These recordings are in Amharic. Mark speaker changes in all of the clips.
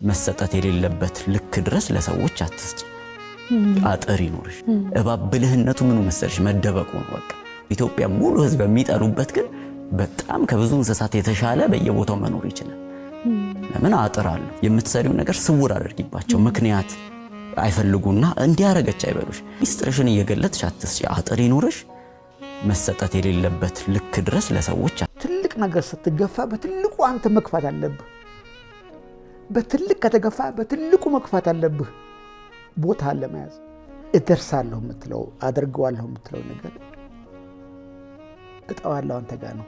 Speaker 1: መሰጠት የሌለበት ልክ ድረስ ለሰዎች አትስጪ። አጥር ይኑርሽ። እባብ ብልህነቱ ምኑ መሰለሽ? መደበቁ ነው። በቃ ኢትዮጵያ ሙሉ ሕዝብ የሚጠሉበት ግን በጣም ከብዙ እንስሳት የተሻለ በየቦታው መኖር ይችላል። ለምን? አጥር አለው። የምትሰሪው ነገር ስውር አድርጊባቸው። ምክንያት አይፈልጉና እንዲያረገች አይበሉሽ። ሚስጥርሽን እየገለጥሽ አትስጪ። አጥር ይኑርሽ። መሰጠት የሌለበት ልክ ድረስ ለሰዎች
Speaker 2: ትልቅ ነገር ስትገፋ በትልቁ አንተ መግፋት አለብህ። በትልቅ ከተገፋ በትልቁ መግፋት አለብህ። ቦታ ለመያዝ እደርሳለሁ የምትለው፣ አደርገዋለሁ የምትለው ነገር እጣዋለሁ አንተ ጋር ነው።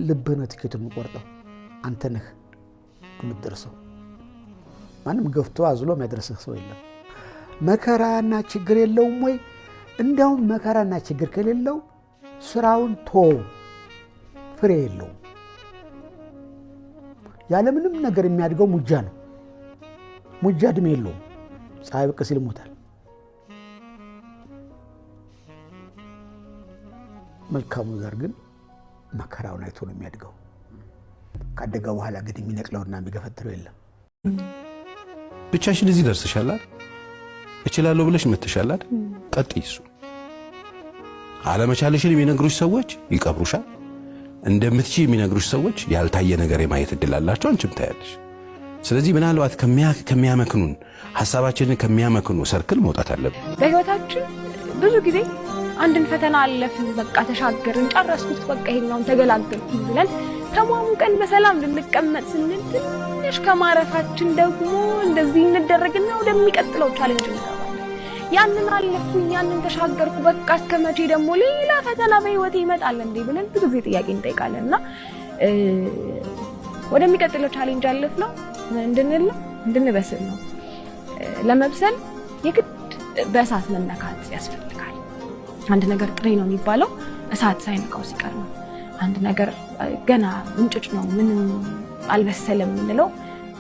Speaker 2: ልብህ ነው ትኬቱ የሚቆርጠው። አንተ ነህ የምትደርሰው። ማንም ገፍቶ አዝሎ የሚያደርስህ ሰው የለም። መከራና ችግር የለውም ወይ? እንዲያውም መከራና ችግር ከሌለው ስራውን ቶው፣ ፍሬ የለውም። ያለምንም ነገር የሚያድገው ሙጃ ነው። ሙጃ እድሜ የለውም። ፀሐይ ብቅ ሲል ይሞታል። መልካሙ ዘር ግን መከራውን አይቶ ነው የሚያድገው። ካደገ በኋላ ግን የሚነቅለውና የሚገፈትረው የለም።
Speaker 3: ብቻሽን እዚህ ደርሰሻል አይደል? እችላለሁ ብለሽ መተሻል አይደል? ቀጥይ። እሱ አለመቻልሽን የሚነግሩሽ ሰዎች ይቀብሩሻል። እንደምትችይ የሚነግሩሽ ሰዎች ያልታየ ነገር የማየት እድል አላቸው። አንቺም ታያለሽ። ስለዚህ ምናልባት ከሚያመክኑን፣ ሀሳባችንን ከሚያመክኑ circle መውጣት አለብን።
Speaker 4: በህይወታችን ብዙ ጊዜ አንድን ፈተና አለፍን፣ በቃ ተሻገርን፣ ጨረስኩት፣ በቃ ይሄኛውን ተገላገልኩኝ ብለን ተሟሙቀን በሰላም ልንቀመጥ ስንል ትንሽ ከማረፋችን ደግሞ እንደዚህ እንደረግና ወደሚቀጥለው challenge እንገባለን። ያንን አለፍኩኝ፣ ያንን ተሻገርኩ፣ በቃ እስከ መቼ ደግሞ ሌላ ፈተና በህይወቴ ይመጣል እንዴ ብለን ብዙ ጊዜ ጥያቄ እንጠይቃለን። እና ወደሚቀጥለው challenge አለፍነው እንድንል ነው፣ እንድንበስል ነው። ለመብሰል የግድ በእሳት መነካት ያስፈልጋል። አንድ ነገር ጥሬ ነው የሚባለው እሳት ሳይነካው ሲቀር ነው። አንድ ነገር ገና እንጭጭ ነው፣ ምንም አልበሰለም የምንለው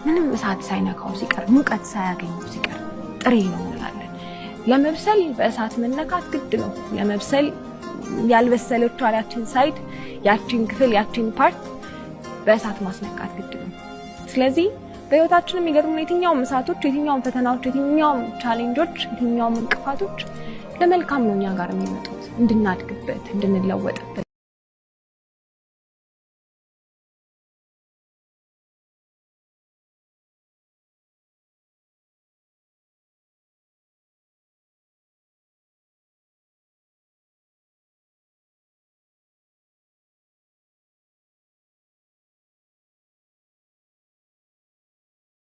Speaker 4: ምንም እሳት ሳይነካው ሲቀር፣ ሙቀት ሳያገኘው ሲቀር ጥሬ ነው እንላለን። ለመብሰል በእሳት መነካት ግድ ነው። ለመብሰል ያልበሰለችዋን ያችን side፣ ያችን ክፍል፣ ያችን part በእሳት ማስነካት ግድ ነው። ስለዚህ በህይወታችን የሚገጥሙን የትኛውም እሳቶች፣ የትኛውም ፈተናዎች፣ የትኛውም challenge ኦች፣ የትኛውም እንቅፋቶች ለመልካም ነው እኛ ጋር የሚመጡት፣ እንድናድግበት፣ እንድንለወጥበት።